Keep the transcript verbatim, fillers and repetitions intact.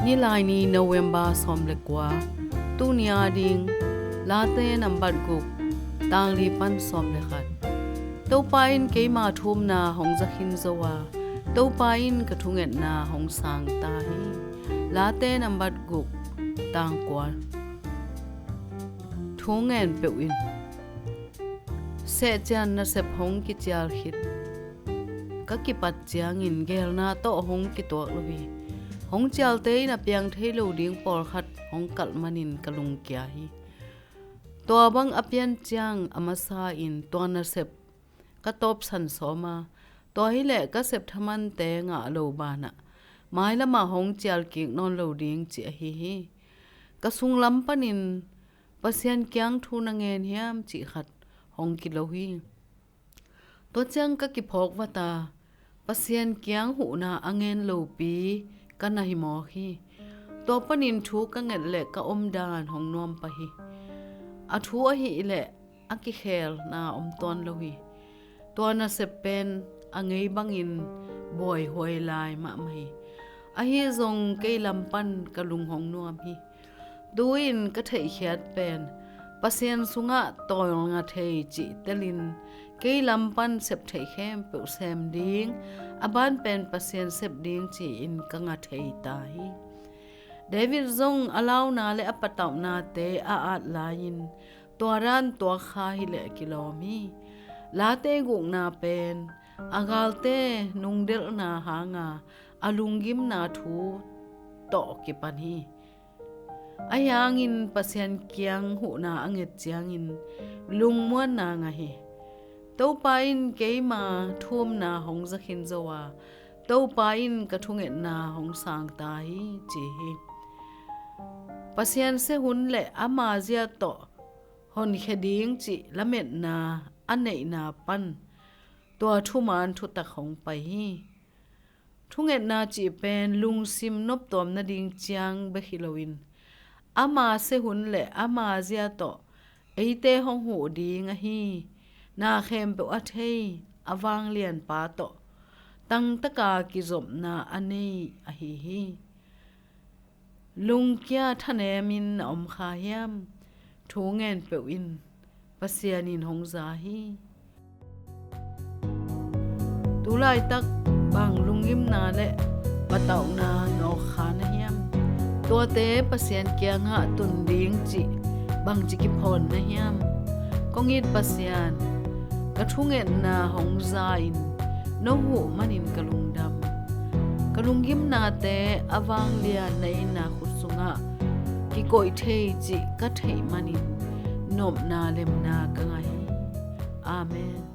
Hih lai ni November sawm le kua, tuni a ding Late nambat guk, tang li pan sawm le khat. Topa in keima thumna hong zakhin zo a, Topa in ka thungetna hong sang ta hi. Late nambat guk, tang kua. Thungen peuh in. Sehcian nasep hong kicial khit ka kipat ciangin geelna tawh hong kituak lo hi. Hong cialte in a piang thei lo ding pawlkhat hong kalh manin ka lungkia hi. Tua bang a pian ciang a masa in tua nasep ka tawpsan sawm a, tua hileh ka sep thamante ngah lo banah mailamah hong cial kik nawn lo ding cih ahi hi. Ka sunglam panin Pasian kiang thu na ngen hiam cih khat hong kilo hi. Tua ciang ka kiphawk vat a, Pasian kiang huhna a ngen lopi ka na hi mawk hi. Tua panin thu ka nget le ka omdan hong nuam pah hi. A thu ahih leh a kikhelna om tuan lo hi. Tua nasep pen a ngei bangin buaihuai lai mahmah hi. Ahi zong kei lam pan ka lung hong nuam hi. Tu-in ka theihkhiat pen Pasian sungah tawlnga thei cih telin kei lam pan sep theih khempeuh sem ding, a ban pen Pasian sep ding ci-in ka nga thei ta hi. David zong a launa le a patauhnate a at lai-in tua dan tuak kha hileh kilawm hi. Late gukna pen a galte nungdelhna hanga a lunggimna thu tawh kipan hi. Ahi hangin Pasian kiang huhna a nget ciangin lungmuanna ngah hi. Topa in keima thumna hong zakhin zo a, Topa in ka thungetna hong sang ta hi, ci hi. Pasian sehun le ama zia tawh honkhia ding cih lametna a neihna pan tua thuman thutak hong pai hi. Thungetna cih pen lungsim noptuam nading ciang bek hi loin ama sehun le ama zia tawh eite hong huh ding ahi, na khempeuh a thei a vanglianpa tawh tangtaka kizopna a nei ahi hi. Lungkia thanemin na om kha hiam? Thu ngen peuh in, Pasian in hong za hi. Tulaitak bang lunggimna le patauhna na awk kha na hiam? Tuate Pasian kiangah tun ding cih bangci kiphawn na hiam? Kong it Pasian, ka thungetna hong za in, no huh manin ka lungdam. Ka lunggimnate a vanglian na itna khut sungah kikoih thei cih ka theih manin nopna lemna ka ngah hi. Amen.